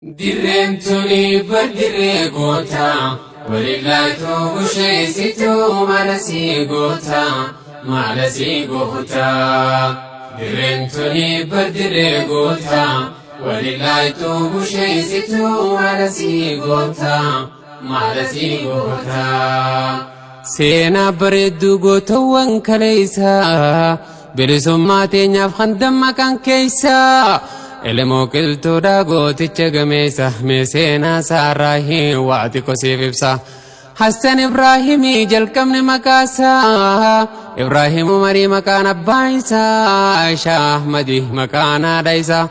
Dirreen tuni bar dirree goota, walillaatu busheessituu mala sii goota, mala sii goota. Dirreen tuni bar dirree goota, walillaatu busheessituu mala sii goota, mala sii goota. Seenaa bareedduu gootawwan kaleessaa, bilisummaa teenyaaf kan dammaqan keessaa, Elemoo Qilxuudhaa gooticha gameessa, mee seenaa isaarraa hin waa xiqqoo siif ibsa. Hassan Ibraahimii jalqabni maqaasaa, Ibraahim Umarii maqaan abbaa isaa, Aishaa Ahmadi maqaan haadha isaa.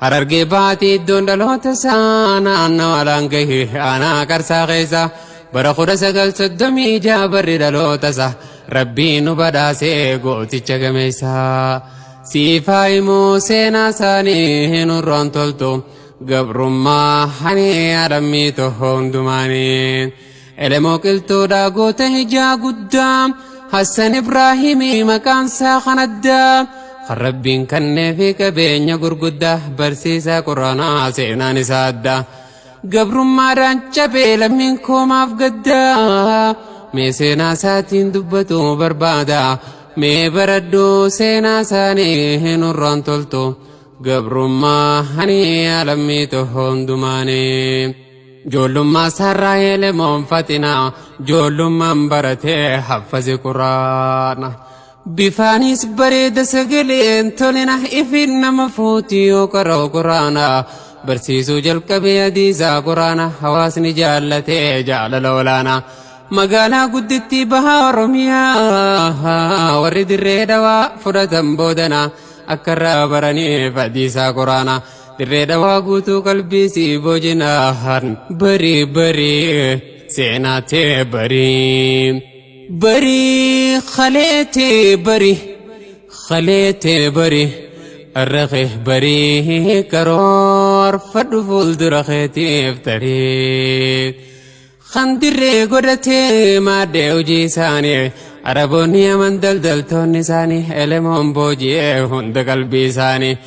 Harargee baatii iddoon dhaloota isaa naannawa Laangahii aanaa Qarsaa keessa bara 1936 barri dhaloota isaa Rabbiin nu badhaasee gooticha gameessa. Siif haa himuu seenaa isaanii nurraan toltu gabrummaa hani adammii toho hundumaanii. Elemoo Qilxuudhaa goota hijaa guddaa Hassan Ibraahimii maqaan isaa kan addaa kan Rabbiin kenneefi qabeenya gurguddaa barsiisaa Quraanaa seenaan isaa addaa. Gabrummaadhaan cabee lammiin koomaaf gaddaa mee seenaa isaatiin dubbatu barbaada mee baradhuu seenaa isaanii nurraan toltu gabrummaa hani lammii toho hundumaanii. Ijoollummaa isaarraa Elemoon Faxinaa ijoollummaan baratee haffaze Quraana. Bifaanis bareeda sagaleen tolina ifin nama fuuti yoo qara'u Quraana. Barsiisuu jalqabee hadiisaa Quraana hawaasni jaallatee jaalala olaanaa. Magaalaa guddittii bahaa Oromiyaa warri dirree dhawaa fudhatan boodana akka irraa baraniif hadiisaa Quraana. Dirree dhawaa guutuu qalbii sii boojinaan barii barii seenaa tee barii. Barii kalee tee barii kalee tee barii arraqee barii karoorfadhu fuuldura keetiif tarii. Kan dirree godhatee maaddee hojii isaanii Araboonni Yaman daldaltoonni isaanii Elemoon booji'ee hunda qalbii isaanii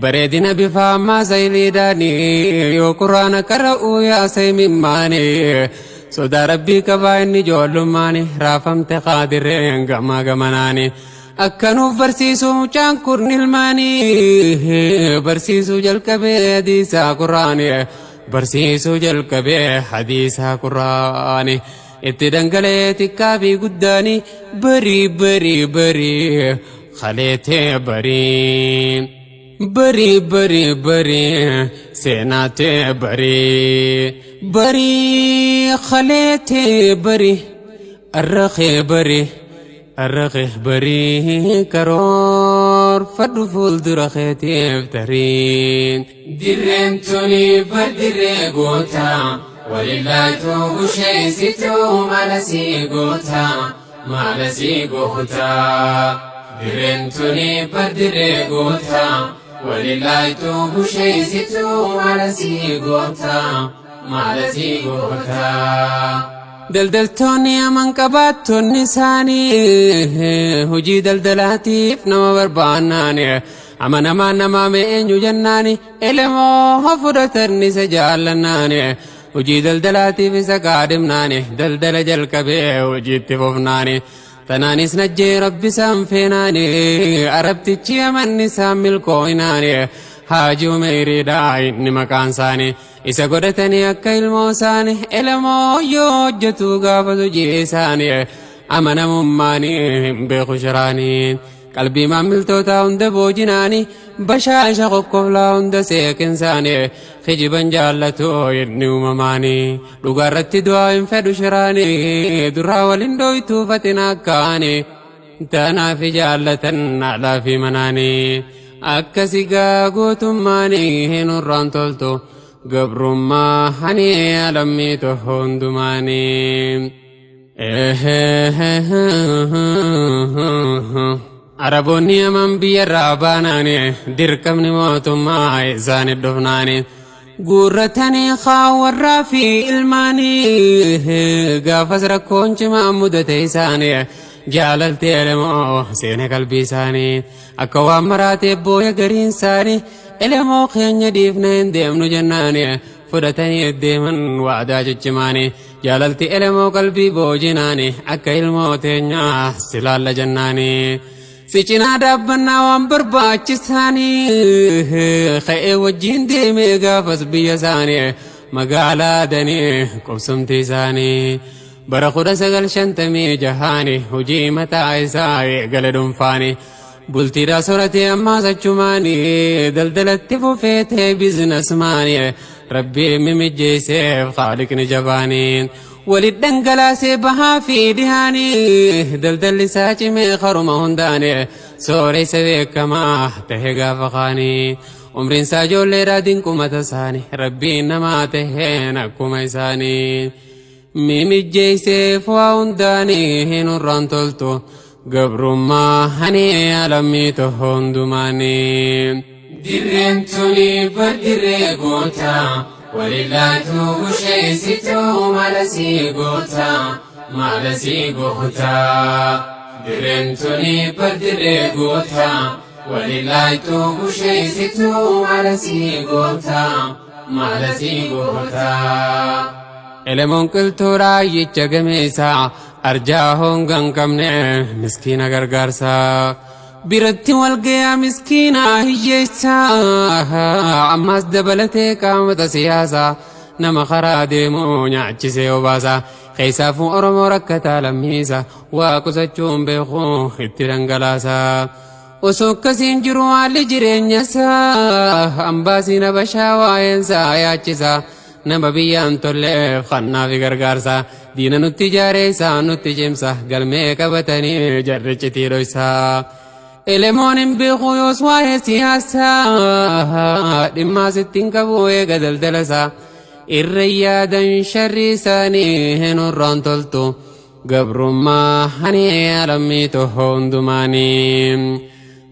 bareedina bifa ammaa sayiliidhaanii yoo quraana qara'uu yaasa imimmaanii sodaa rabbii qabaa inni ijoollummaanii raafamte qaadirreen gamaa gamanaanii akka nuuf barsiisu mucaan kun ilmaanii barsiisuu jalqabee hadiisaa quraanii barsiisuu jalqabee hadiisaa quraani itti dhangala'ee xiqqaa fi guddaani barii barii barii kaleetee barii barii barii barii seenaatee barii barii kaleetee barii arraqee barii arraqee barii karoorfadhu fuuldura keetiif tarii. Dirreen tuni bar dirree goota, walillaatu busheessituu mala sii goota, mala sii goota. Dirreen tuni bar dirree goota, walillaatu busheessituu mala sii goota, mala sii goota. Daldaltoonni aman qabaattonni isaanii hojii daldalaatiif nama barbaannaani amanamaan namaa mee eenyu jennaani Elemoo fudhatan isa jaallannaani hojii daldalaatiif isa kaadhimnaani daldala jalqabee hojiitti fufnaani tanaanis najjee rabbi isaan feenaani arabtichi amanni isaan milkooynaani Haaji Umeyriidha inni maqaan isaanii isa godhatanii akka ilmoo isaanii Elemoo yoo hojjetu gaafatu hojii isaanii amanamummaanii hin beeku shiraanii qalbii maamiltootaa hunda boojinaanii bashaasha qoqqoblaa hunda seeqinsaanii kijiban jaallatu inni uumamaanii dhugaarratti du'aa hin fedhu shiraanii duraa waliin dhoytuu fatina akkaanii tanaaf jaallatan haadhaa fi manaanii akkasi gaa gootummaanii hin urraan toltu gabrummaa hani alammii toho hundumaanii. Araboonni Yaman biyyarraa baanaani dirqamni mootummaa isaanii dhufnaani guurratanii haa warraa fi ilmaanii gaafas rakkoon cimaa mudate isaanii jaalalti elemoo seene qalbii isaanii akka waan maraatee booya gariin isaanii Elemoo keenya dhiifne hin deemnu jennaani fudhatanii deeman waadaa ciccimaani. Jaalalti elemoo qalbii boojinaani akka ilmoo teenyaa silaalla jennaani. Si cinaa dhaabbannaa waan barbaachisaanii ka'ee wajjin deemee gaafas biyya isaanii magaalaa danii qubsumti isaanii. Bara 1956 hojii mataa isaa eegale dhuunfaani. Bultiidhaa soratee ammaas achumaanii daldalatti fufee ta'e businessman rabbii mimijjeesseef haaliqni jabaanii. Walit dhangalaasee bahaa fi dhihaanii daldalli isaa cimee karuma hundaanii sooressa beekamaa tahe gaafa kaanii. Umriin isaa ijoolleedhaa dinqumata isaanii rabbiin namaa taheen akkuma isaanii. Mimijjeesseef waa hundaanii hin urraan toltu gabrummaa hani alammii toho hundumaanii. Dirreen tuni bar dirree goota walillaatu busheessituu mala sii goota mala sii goota. Dirreen tuni bar dirree goota walillaatu busheessituu mala sii goota mala sii goota. Elemoon qiltuu raayyicha gameessa arjaa honga hin qabne miskiina gargaarsa. Biratti walgayaa miskiina hiyyeessa ammas dabalatee qaamota siyaasaa nama karaa deemu nyaachisee obaasa. Keessaafuu Oromoo rakkataa lammiisa waa qusachuun beeku itti dhangalaasa. Osoo akkasiin jiru haalli jireenya isaa ambaasiin Habashaa waa'eensaa yaachisa. Nama biyyaan tolleef kannaa fi gargaarsa diina nutti ijaaree isaa nutti cimsa galmee qabatanii jarri citii dhoysa. Elemoon hin beeku yoos waa'ee siyaasaa dhimmaa sitti hin qabu eega daldala isaa. Irra yaadan sharri isaanii hin urraan toltu gabrummaa hani alammii toho hundumaanii.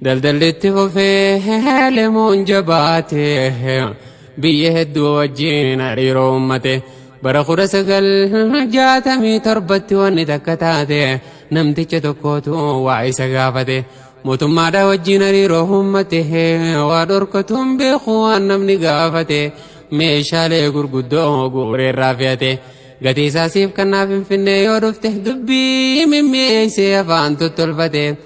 Daldalli itti fufee elemoon jabaate biyya hedduu wajjin hariiroo uummate. Bara 1967tti wanni takka taate namticha tokkotu waa isa gaafate. Mootummaadhaa wajjin hariiroo uummate waa dhorkatuun beeku waan namni gaafate. Meeshaalee gurguddoo guureerraa fe'ate. Gatii isaa siif kannaa Finfinnee yoo dhufte dubbii mimmi'eessee afaan tottolfate.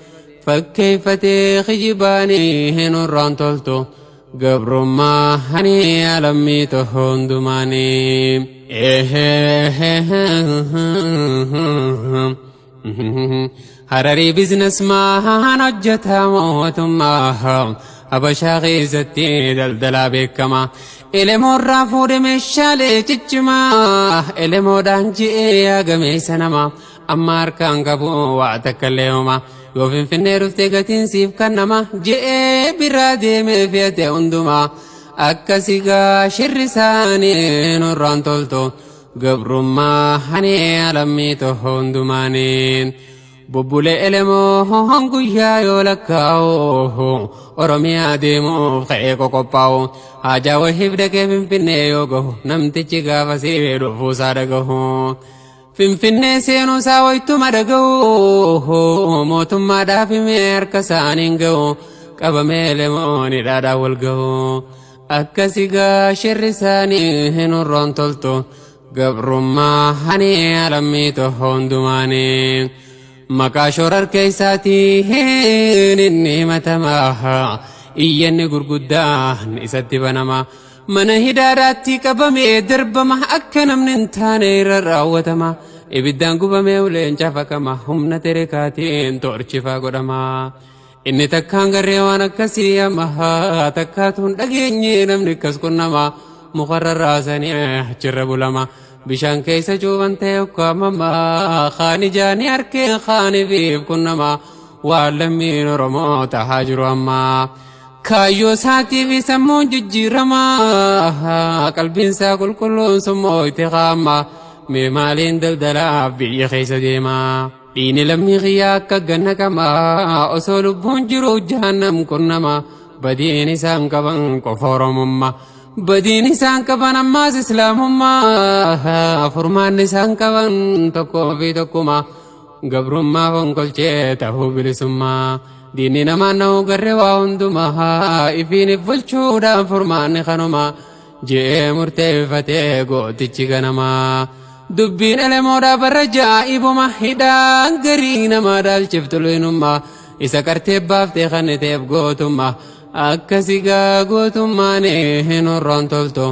Fakkeeffatee kijibaanii hin urraan toltu. Gabrummaa hani alammii toho hundumaanii. Hararii businessman hojjetaa mootummaa Habashaa keessatti daldalaa beekama. Elemoorraa fuudhe meeshaalee ciccimaa elemoodhaan ji'ee yaagameessa nama amma harkaan qabu waa takka illee hooma. Yoo Finfinnee dhufte gatiin siif kannama je'ee biraa deemee fe'ate hundumaa. Akkasi gaa shirri isaanii nurraan toltu gabrummaa hani alammii toho hundumaanii. Bubbulee elemoo guyyaa yoo lakkaa'u Oromiyaa deemuuf ka'ee qoqophaa'u haajaa wahiif dhaqee Finfinnee yoo gahu namtichi gaafa sii dhufuusaa dhagahu. Finfinnee seenuusaa wayituma dhagahu mootummaadhaaf himee harka isaaniin gahu qabamee elemoon hidhaadhaan wal gahu. Akkasi gaa shirri isaanii hin urroon toltu gabrummaa hani alammii toho hundumaanii. Maqaa shorar keessaatiin inni himatama iyyanni gurguddaan isatti banama. Mana hidhaadhaatti qabamee darbama akka namni hin taane irra raawwatama. Ibiddaan gubamee uleen cafaqama humna terekaatiin toorchifaa godhama. Inni takkaan garree waan akkasii amma takkaatu hin dhageenye namni akkas qunnama. Mukarra raasanii achirra bulama. Bishaan keessa cuuban ta'e ukkaamama. Kaani jaanii harkeen kaani fiif qunnama. Waan lammiin Oromoo tahaa jiru amma. Kaayyoo isaatiif sammuun jijjiirama. Qalbiin isaa qulqulluun summoo itti kaa'ama. Mee maaliin daldalaaf biyya keessa deema. Dhiini lammii kiyyaa akka ganna qama. Osoo lubbuun jiru jahannam qunnama. Badiin isaan qaban qofa Oromummaa. Badiin isaan qaban ammaas Islaamummaa. Furmaanni isaan qaban tokkoo fi tokkuma. Gabrummaa fonqolchee ta'uu bilisummaa. Diinni namaa na'u garree waa hundumaa ifiin bulchuudhaan furmaanni kanuma je'ee murteeffatee gootichi ganamaa. Dubbiin elemoodhaa barra jaa'ibuma hidhaan garii namaa dhaalchiftu leenummaa isa qartee baaftee kanniteef gootummaa akkasii gaa gootummaan hin horroon toltu.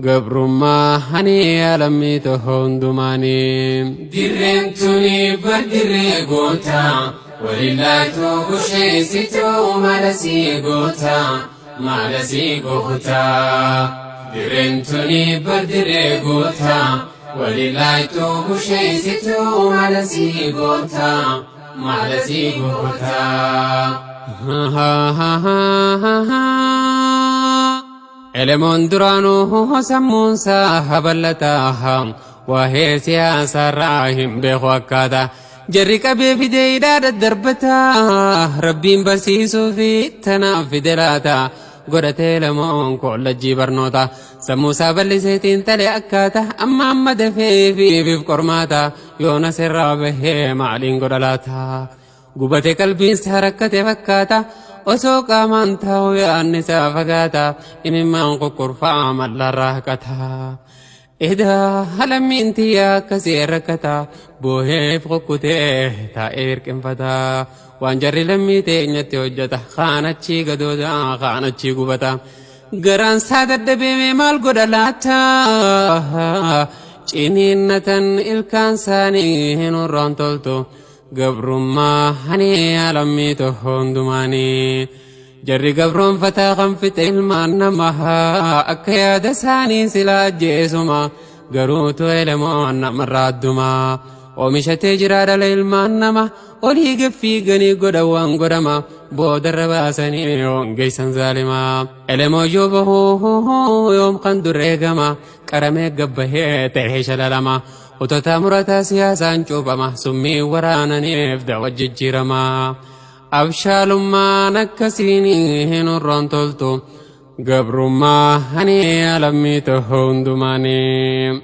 Gabrummaa hani alammii toho hundumaanii. Dirreen tuni bar dirree goota walillaatu busheessituu malasii goota malasii goota. Dirreen tuni bar dirree goota walillaatu busheessituu malasii goota malasii goota. Elemoon duraanuu sammuunsaa habal'ataa waa'ee siyaasaarraa hin beeku akkaataa jarri qabee fidee hidhaa daddarbataa rabbiin barsiisuu fi tanaaf fide laata godhatee elemoon kollajjii barnoota sammuusaa bal'iseetiin talee akkaata amma amma dafee fiifiif qormaata yoona sirraa bahee maaliin godha laata. Gubate qalbiinsa rakkate fakkaata osoo qaamaan taa'u yaadni isaa fagaata imimmaan qoqqorfaa mallarraa haqata. Edaa lammiin tiyyaa akkasii rakkata booheef qoqqutee taa'ee hirqinfata. Waan jarri lammii teenyatti hojjeta kaan achii gadooda kaan achii gubata. Garaan isaa dadhabee maal godha laata? Ciniinnatan ilkaan isaanii hin hurraan toltu. Gabrummaa hani alammii toho hundumaanii. Jarri gabroonfataa kan fixe ilmaan namaa akka yaada isaanii silaa ajjeesuma garuutu elemoon namarraa addumaa. Oomishatee jira dhala ilmaan nama olii gaffiiganii godhan waan godhama boodarra baasanii hongeessan zaalimaa. Elemoo yoo bahuu yoom kan dur eegama qaramee gabbahee ta'ee shalalama. Kutata murataa siyaasaan cuuphama summii waraananiif dawa jijjiirama. Abshaalummaan akkasiin hin hurroon toltu gabrummaa hani alammii toho hundumaanii.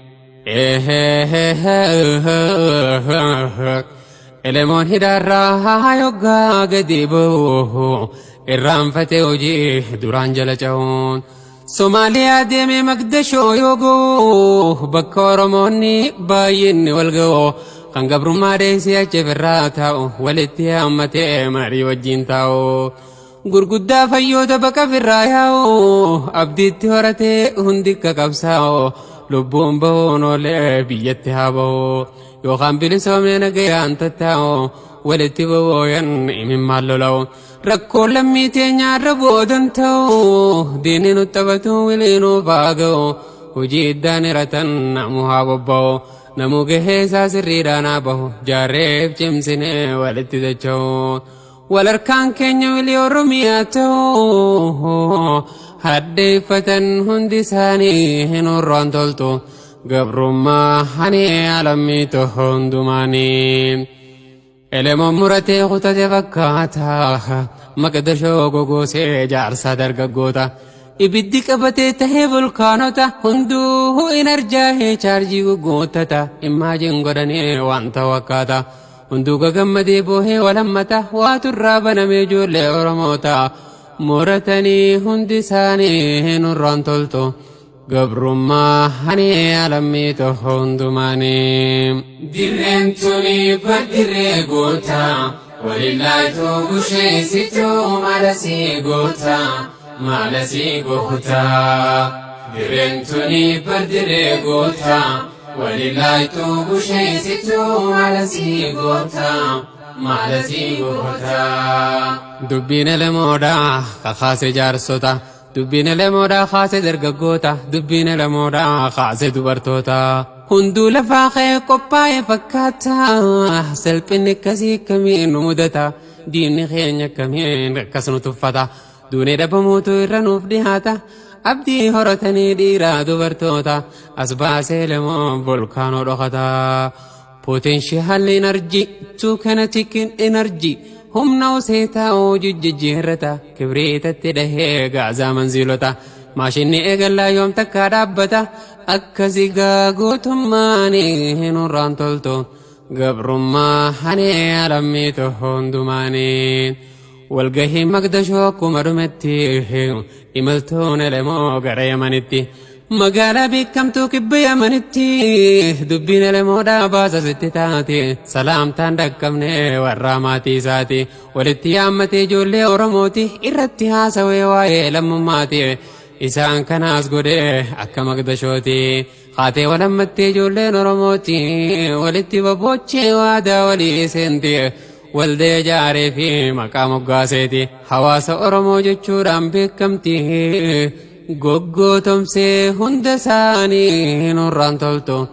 Elemoon hidhaarraa yoggaa gadi ba'u irraanfatee hojii duraan jala ca'uun. Somaaliyaa deemee Maqdashoo yoo ga'u bakka Oromoonni baay'inni wal ga'u kan gabrummaa dheessee achi irraa taa'u walitti haammatee marii wajjin taa'u. Gurguddaa fayyoota baqa firraa yaa'u abdiitti horatee hundi akka qabsaa'u lubbuun bahuun oolee biyyatti haa bahu yookaan bilisoomee nagayaan tattaa'u walitti bobooyan imimmaan lola'u. Rakkoo lammii teenyaarra boodan ta'u diinni nu taphatu wiliinuu faaga'u hojii iddaan hiratan namu haa bobba'u namuu gahee isaa sirriidhaan haa bahu jaarreef cimsinee walitti dacha'u. Walharkaan keenya wilii Oromiyaa ta'u haddeeffatan hundi isaanii hin hurraan toltu gabrummaa hani alammii toho hundumaanii. Elemoon muratee kutate fakkaata maqdashoo gogoosee jaarsaa dargaggoota. Ibiddi qabatee tahee volkaanota hunduu hin arjaa'ee chaarjii gugguuttata immaajin godhanii waan ta'u akkaata. Hunduu gagammadee boohee walammata waaturraa banamee ijoollee Oromoota muratanii hundi isaanii hin hurraan toltu. Gabrummaa hani alammii toho hundumaanii. Dirreen tuni bar dirree goota walillaatu busheessituu malasii goota malasii goota. Dirreen tuni bar dirree goota walillaatu busheessituu malasii goota malasii goota. Dubbiin elemoodhaa kakaase jaarsota. Dubbiin elemoodhaa kaase dargaggoota dubbiin elemoodhaa kaase dubartoota. Hunduu lafaa ka'ee qophaa'e fakkaata salphinni akkasii akkamiin nu mudata diinni keenya akkamiin akkas nu tuffata duunee dhabamuutu irra nuuf dhihaata abdii horatanii dhiiraa dubartoota as baasee elemoon volkaanoo dhokata. Potential energy to kinetic energy humna osee taa'uu jijjiirrata kibriitatti dhahee gaazaa manziilota maashinni eegallaa yoom takkaa dhaabbata akkasii gaa gootummaan hin hurraan toltu gabrummaa hani alammii toho hundumaanii. Walgahii Maqdashoo akkuma dhumetti imaltoon Elemoo gara Yamanitti. Magaalaa beekamtuu kibba Yamanitti dubbiin Elemoodhaa baasasitti taate salaamtaan dhaqqabne warraa maatii isaati. Walitti yaammatee ijoollee Oromooti irratti haasawee waa'ee lammummaati. Isaan kanaas godhee akka Maqdashooti. Haatee walammattee ijoolleen Oromooti walitti bobboochee waadaa walii seenti. Waldee ijaaree fi maqaa moggaaseeti. Hawaasa Oromoo jechuudhaan beekamti. Goggootomsee hunda isaanii nurraan toltu.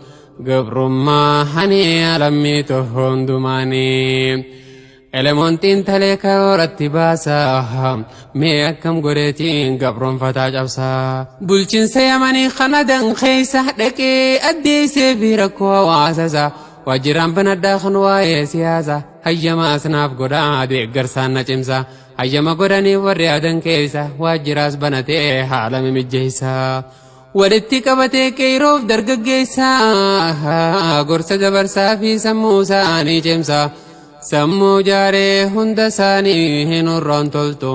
Gabrummaa hani alammiitu hundumaanii. Elemoon xiinxalee karooratti baasa. Mee akkam godheetiin gabroonfataa cabsa. Bulchiinsa Yamanii kana dankeessa dhaqee addeessee fi rakkoo hawaasasa. Waajjiraan banadhaa kan waa'ee siyaasa. Hayyama asnaaf godhaa deeggarsaan na cimsa. Hayyama godhanii warri adan keessa waajjiraas banatee haala mimijjeessa. Walitti qabatee qeeroof dargaggeessa. Gorsa dabarsaa fi sammuu isaanii cimsa. Sammuu jaaree hunda isaanii hin hurraan toltu.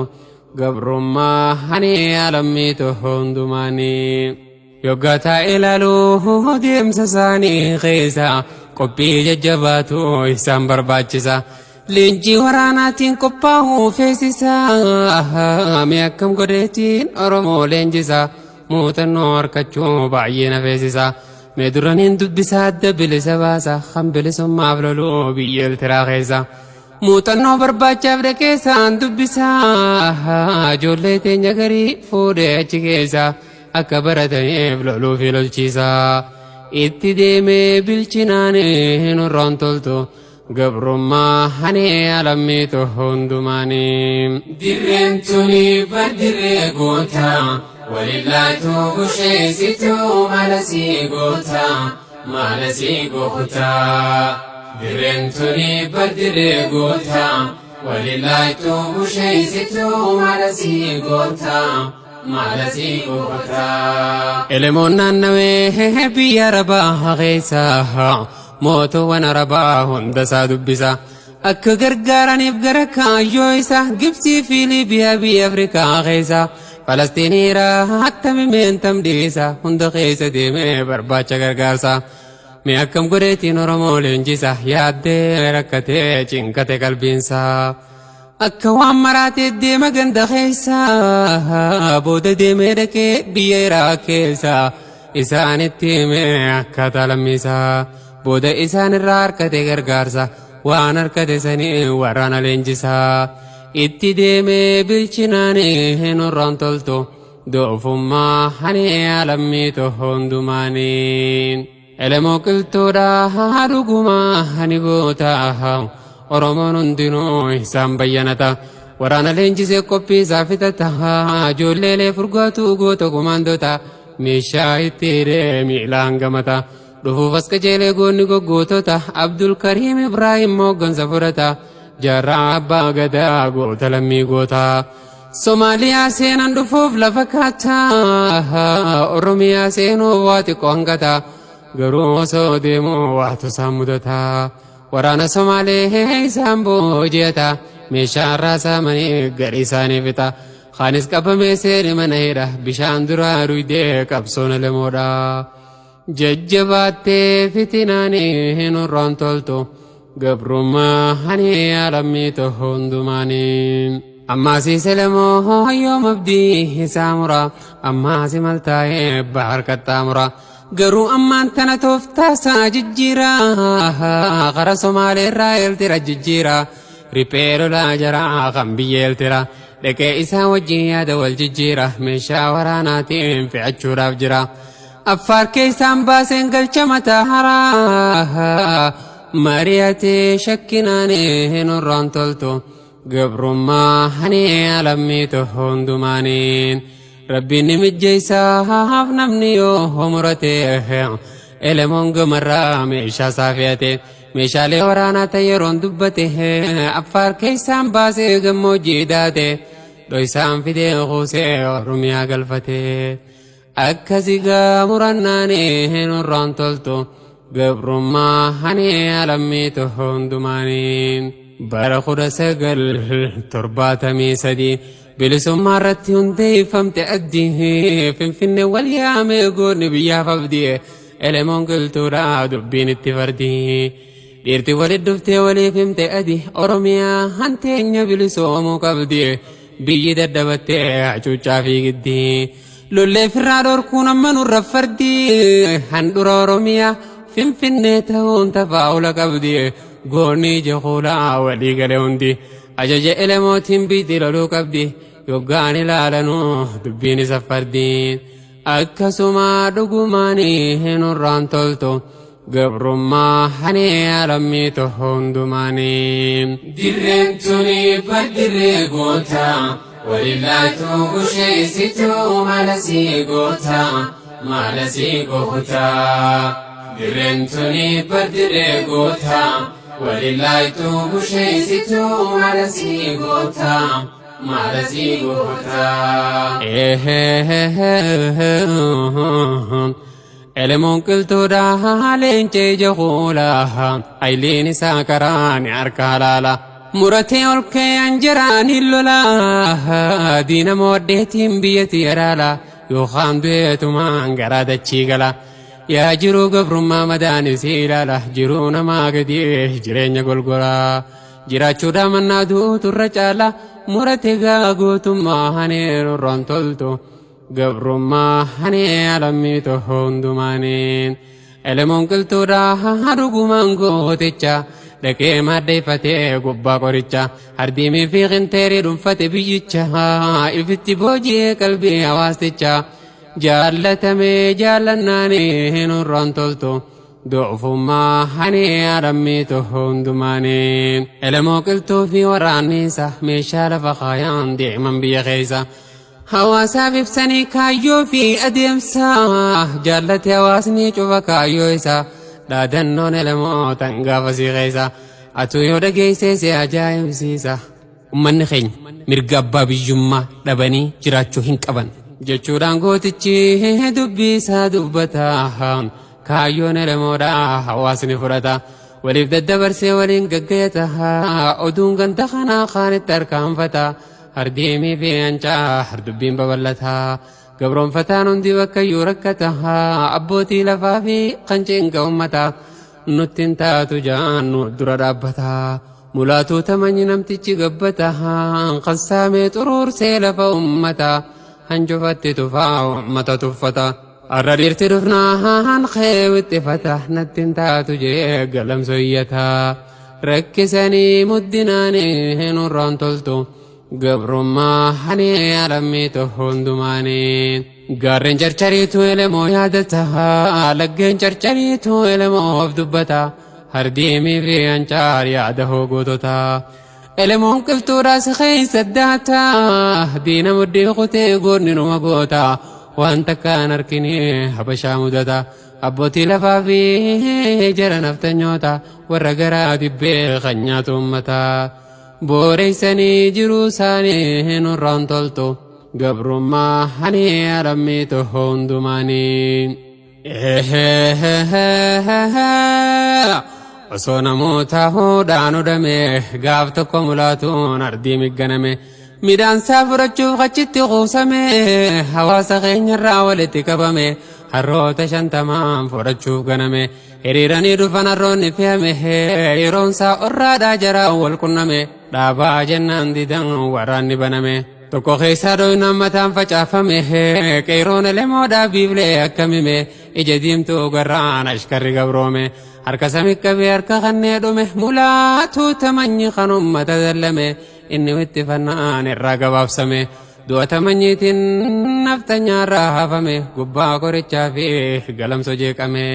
Gabrummaa hani alammiitu hundumaanii. Yoggaa taa'ee ilaaluu deemsa isaanii keessa qophii jajjabaatu isaan barbaachisa. Leenjii waraanaatiin qophaa'uu feesisa. Mee akkam godheetiin Oromoo leenjisa. Muuxannoo harkachuu baay'ee na feesisa. Mee duraniin dubbisaa adda bilisa baasa. Kan bilisummaaf loluu biyya Eertiraa keessa. Muuxannoo barbaachaaf dhaqee isaan dubbisaa. Ijoollee teenya garii fuudhee achi keessa. Akka barataniif loluu fi lolchiisa. Itti deemee bilchinaan nurraan toltu. Gabrummaa hani alammiitu hundumaanii. Dirreen tuni bardirree goota. Walillaatu busheessitu mala sii goota. Mala sii goota. Dirreen tuni bardirree goota. Walillaatu busheessitu mala sii goota. Mala sii goota. Elemoon naannawee biyya Arabaa keessa mootuuwwan Arabaa hunda isaa dubbisa. Akka gargaaraniif gara kaayyoo isaa Gibsii fi Liibiyaa biyya Afrikaa keessa Falastiiniiraa attami meentam dhiisa hunda keessa deemee barbaacha gargaarsa. Mee akkam godheetiin Oromoo leenjisa yaaddee rakkatee cinqate qalbiinsa. Akka waan maraatee deema ganda keessa booda deemee dhaqee biyya Iraaq keessa isaanitti himee akkaataa lammiisaa. Booda isaan irraa harkate gargaarsa waan harkate sanii waraana leenjisaa. Itti deemee bilchinaan nurraan toltu doofummaa hani alammiitu hundumaanii. Elemoo qilxuudhaa dhugumaa hani goota Oromoon hundinuu isaan bayyanata. Waraana leenjisee qophii isaa fixata. Ijoolleelee furgaatu goota kumaandota. Meeshaa itti hidhee miilaan gamata. Dhufuuf as qajeelee goonni goggootota. Abdul Kariim Ibraahim hooggansa fudhata. Jaarraa abbaa gadaa goota lammii goota. Somaaliyaa seenan dhufuuf lafa kaata. Oromiyaa seenuuf waa xiqqoo hangata. Garuu osoo deemuu waatu isaan mudata. Waraana Somaalee isaan booji'ata. Meeshaa irraa saamanii gadi isaanii fixa. Kaanis qabamee seeni mana hidha. Bishaan duraa duydee qabsoon elemoodha. Jajjabaattee fitinaan hin hurraan toltu. Gabrummaa hani alammiitu hundumaanii. Ammaasiis elemoo yoom abdii isaa mura. Ammaasi maltaa'ee bahar qaxxaamura. Garuu ammaan tana tooftaa isaa jijjiira. Kara Somaalee irraa Eeltira jijjiira. Riphee lolaa jaraa kan biyya Eeltira. Dhaqee isaa wajjin yaada wal jijjiira. Meeshaa waraanaatiin fe'achuudhaaf jira. Affaar keessaan baaseen galcha mataa haraa. Mari'atee shakkinaan nurraan toltu. Gabrummaa hani alammiitu hundumaaniin. Rabbiin ni mijjeessaaf namni yoo murate. Elemoon gamarraa meeshaa isaa fe'ate. Meeshaalee waraanaa ta'e yeroon dubbate. Affaar keessaan baasee gammoojjii daate. Dhoysaan fidee kuusee Oromiyaa galfate. Akkasi gaa murannaan nurraan toltu. Gabrummaa hani alammiitu hundumaaniin. Bara 1973 bilisummaa irratti hundeeffamte addii. Finfinnee wal yaamee goonni biyyaaf abdii. Elemoon qilxuudha dubbiin itti fardii. Dhiirti walit dhuftee waliif himte adi. Oromiyaa hanteenya bilisoomuu qabdi. Biyyi daddabattee hacuuccaa fi giddii. Lollee firraa dhorkuun amma nurra fardi. Handhura Oromiyaa Finfinnee ta'uun tafaa'ula qabdi. Goonni ija kuulaa walii gale hundi. Ajaja Elemootiin biyyi loluu qabdi. Yoggaan ilaalanuu dubbiin isa fardi. Akkasuma dhugumaanii nurraan toltu. Gabrummaa hanee alammiitu hundumaanii. Dirreen tuni bar dirree goota. Walillaatu busheessitu mala sii goota. Mala sii goota. Dirreen tuni bar dirree goota. Walillaatu busheessitu mala sii goota. Mala sii goota. Elemoon qilxuudha leencee ija kuulaa ayiliin isaa karaan harka halaala. Muratee ol ka'ee jiraan hin lola diina mooddeetiin biyyatti yaraala yookaan du'eetumaan garaa dachii gala. Yaa jiruu gabrummaa madaanis ilaala jiruu namaa gadi jireenya golgolaa. Jiraachuudhaa mannaa duutu irra caala murate gaa gootummaa hanee nurraan toltu. Gabrummaa hanee alammiitu hundumaaniin. Elemoon qilxuudha dhugumaan gooticha dhaqee maddeeffatee gubbaa qoricha hardiimii fi qinteerii dhuunfate biyyicha ifitti booji'ee qalbii hawaasticha jaallatamee jaallannaanii nurraan toltu. Doofummaa hanee alammiitu hundumaaniin. Elemoo qilxuu fi waraanniisa meeshaa lafa kaayaan deeman biyya keessa. Hawaasaaf ibsanii kaayyoo fi adeemsa jaallate hawaasni cufa kaayyoo isaa dhaadannoon elemoo tan gaafa sii keessa atuu yoo dhageessee si ajaa'ibsiisa. Uummanni keenya mirga abbaa biyyummaa dhabanii jiraachuu hin qaban. Jechuudhaan gootichi dubbii isaa dubbata. Kaayyoon elemoodha hawaasni fudhata. Waliif daddabarsee waliin gaggayata. Oduun ganda kanaa kaanitti harkaanfata. Hardiimii fi ancaa hardubbiin babal'ata. Gabroonfataan hundi bakka iyyuu rakkata. Abbootii lafaa fi kan cinqa uummata. Nutti hin taatu jaannu dura dhaabbata. Mulaatuu tamanyi namtichi gabbata. Kan saamee xuruursee lafa uummata. Hanjufatti tufaa uummata tuffata. Har'a dhiirti dhufnaan kee wixxifata. Natti hin taatu jee galamsoo iyyata. Rakkisanii muddinaanii nurraan toltu. Gabrummaa hanee alammiitu hundumaanii. Gaarreen carcariitu elemoo yaadata. Laggeen carcariitu elemoo of dubbata. Hardiimii fi ancaar yaada hoogotota. Elemoon qilxuudhaas keessa daata. Diina muddii kutee goonni numa goota. Waan takkaan harkini habashaa mudata. Abbootii lafaa fi jara naftanyoota warra garaa dibbee kan nyaatu uummata. Booreessanii jiruu isaanii nurraan toltu. Gabrummaa hanee alammiitu hundumaanii. Osoo namoota hudhaan hudhame gaaf tokko mulaatuun ardii migganame. Midhaansaa fudhachuuf achitti kuusame hawaasa keenyarraa walitti qabame harroota 50n fudhachuuf ganame. Hiriiranii dhufan harroonni fe'ame yeroonsaa orraadhaa jaraan wal qunname dhaabaa jennaan didan waraanni baname. Tokko keessaa dhoynaan mataan facaafame qeeroon elemoodhaa biiflee akkamime ija diimtuu garraan ashkarri gabroome harka sami qabee harka kannee dhume mulaatuu tamanyi kan ummata dallame inni wittifannaan irraa gabaabsame du'a tamanyiitiin naftanyaarraa hafame gubbaa qorichaa fi galamsoo jeeqame.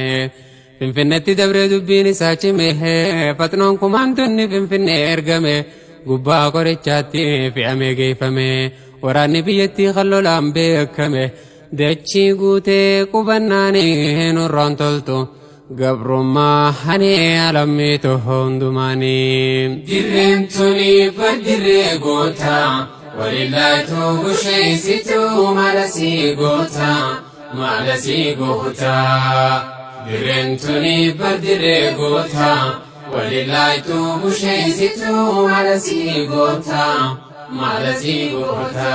Finfinneetti dabree dubbiin isaa cime faxnoon kumaandonni Finfinnee ergame gubbaa qorichaatti fe'amee geeffame waraanni biyyattii kan lolaan beekame dachii guutee qubannaanii nurraan toltu. Gabrummaa hanee alammiitu hundumaanii. Dirreen tuni bar dirree goota. Walillaatu busheessitu mala sii goota. Mala sii goota. Dirreen tuni bar dirree goota. Walillaayituu busheessituu maala sii goota maala sii goota.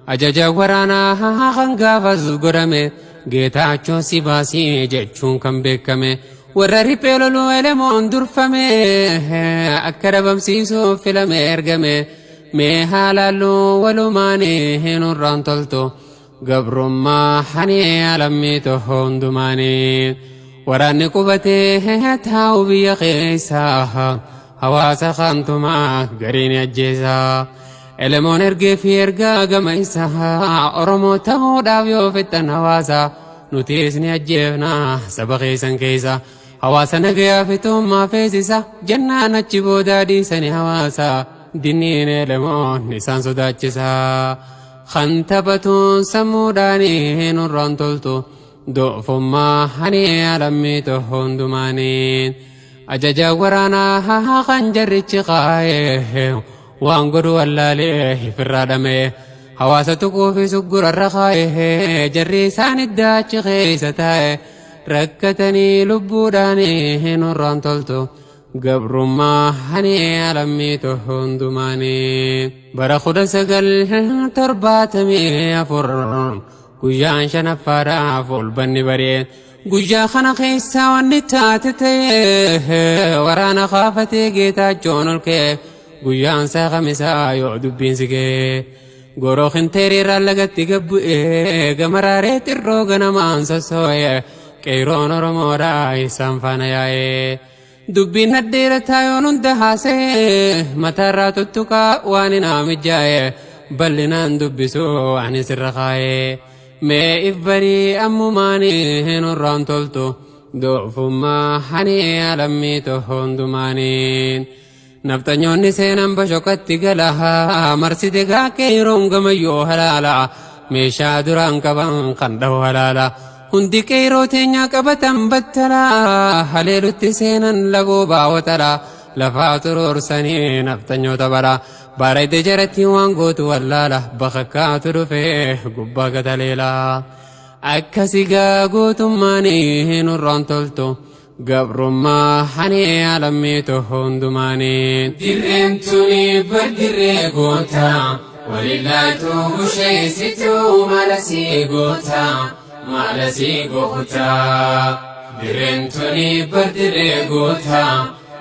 Ajaja waraanaa kan gaafas godhame Geetaachoo si baasii jechuun kan beekame warra riphee loluu elemoon durfame akka dhabamsiisuuf filame ergame mee haalaallu walumaanii nurraan toltu gabrummaa hanii alammii toho hundumaanii waraanni qubatee taa'u biyya keessa hawaasa kantumaa gariin ajjeesaa. Elemoon ergee fi ergaa gama isaa Oromoo ta'uudhaaf yoo fixxan hawaasa nutis ni ajjeefna saba keessan keessa hawaasa nagayaa fitummaa feesisa jennaan achi boodaa dhiisanii hawaasa dinniin elemoon isaan sodaachisa. Kan taphatuun sammuudhaanii nurraan toltu doofummaa hani alammii toho hundumaanii ajaja waraanaa kan jarrichi kaa'ee waan godhu wallaalee ifirraa dhame hawaasa tuquu fi suggurarra kaa'ee jarri isaan iddaa achi keessa taa'e rakkatanii lubbuudhaanii nurraan toltu gabrummaa hani alammii toho hundumaanii bara 1974 guyyaan shanaffaadhaaf olbanni bari'e guyyaa kana keessa wanni taate ta'e waraana kaafatee Geetaachoon ol ka'e guyyaan isaa kamisaa yoo dubbiin si ga'e goroo kinteeriirraa lagatti gabbu'e gamaraaree xirroo ganamaan sossoo'e qeeroon Oromoodhaa isaan faana yaa'e. Dubbiin hadheerataa yoon hunda haasa'e mataarraa tuttuqaa waan hin haamijjaa'e bal'inaan dubbisuu waan sirra kaa'e. Mee if barii ammumaanii nurraan toltu doofummaa hani alammii toho hundumaaniin. Nafxanyoonni seenan bashokatti gala marsite qeeroon gamayyoo halaala meeshaa duraan qaban kan dhahu halaala. Hundi qeeroo teenyaa qabatan battala haleelutti seenan lagoo baawwatala lafaa turuursanii nafxanyoota bara baarayte jaratti waan gootu wallaala bakakkaatu dhufee gubbaa gataleela. Akkasigaa gootummaanii nurraan toltu gabrummaa hani alammii toho hundumaanii. Dirreen tuni bar dirree goota walillaayituu busheessituu maala sii goota maala sii goota. Dirreen tuni bar dirree goota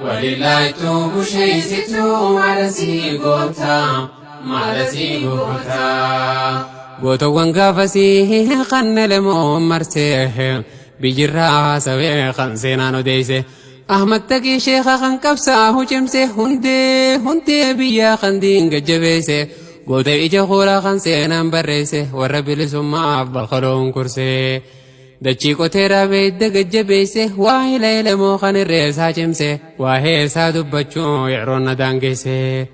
walillaayituu busheessituu maala sii goota maala sii goota. Gootawwan gaafasii kan elemoon marsee biyyirraa haasawee kan seenaan odeesse. Ahmad Taqii Sheekha kan qabsaa'u cimse hundee hundee biyyaa kan diinga jabeesse goota ija hoolaa kan seenaan barreesse warra bilisummaaf balkaloon kursee. Dachii qotee dhaabee hidda gajjabeesse waa hila elemoo kan irreessaa cimse waa'ee isaa dubbachuu yeroon na daangeesse.